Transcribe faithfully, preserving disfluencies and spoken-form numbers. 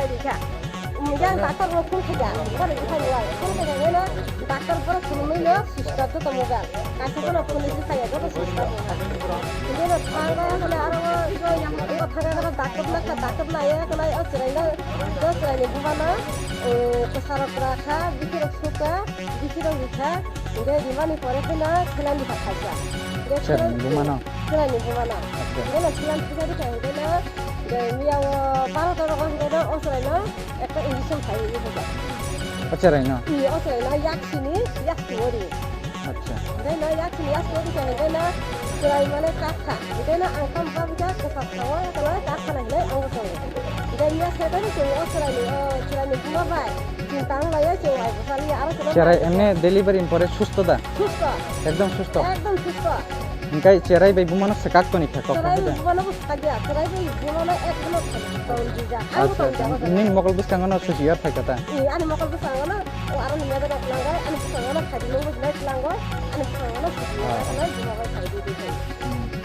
khlai di kha. Mobile doctor no phone khaida, bari khaida, phone khaida no, doctor boro phone mai no, sister to mobile. Kaisa kono phone ni khaida, joto sister mobile. Hindi no thanga hale aro o yang ko thanga ko doctor na kha, doctor na ya ko na o chwrai no, o chwrai ni buma no, eh, kwsarok ra kha, bikirok suka, bikirok rikha, hindi rimani pore khe no, khelani kha khaisa. Hindi Chwrai ni buma no? Chwrai ni buma no. Acha. Hindi no khelani kha khaisa, hindi no, hindi miya o baro toro ko hindi no, o chwrai no, Ekta injection khai ri hoja. O chwrai no? I o chwrai no yak sini yak tuori. Acha. Dai no yak sini yak tuori khe dai no chwrai mane kakha. Dai no ang tam ba bika kasa sawa kono kakha na hinai ang bo tongo. Dai ya se dai no chwng o chwrai ni o chwrai ni buma bai. Chwng tang lai ya chwng ai bwsali aro kono Chwrai bai emne delivery ni pore susto da? Susto. Ekdom susto? Ekdom susto. Hingkai chwrai bai bumano swkak toni kha kok Chwrai kha da? Bumano Kadiya, chwrai bai bumano ek hano tong dija. Ang Acha, tong acha. Nini mokol bwskango no susi ya phaikha ta? I, ani mokol bwskango no, o aro ni meda rok langoi, ani bwskango no phaidi nung bwsnai langoi, ani bwskango no susi ya Ah. Langoi, buma bai phaidi di thai. Hmm.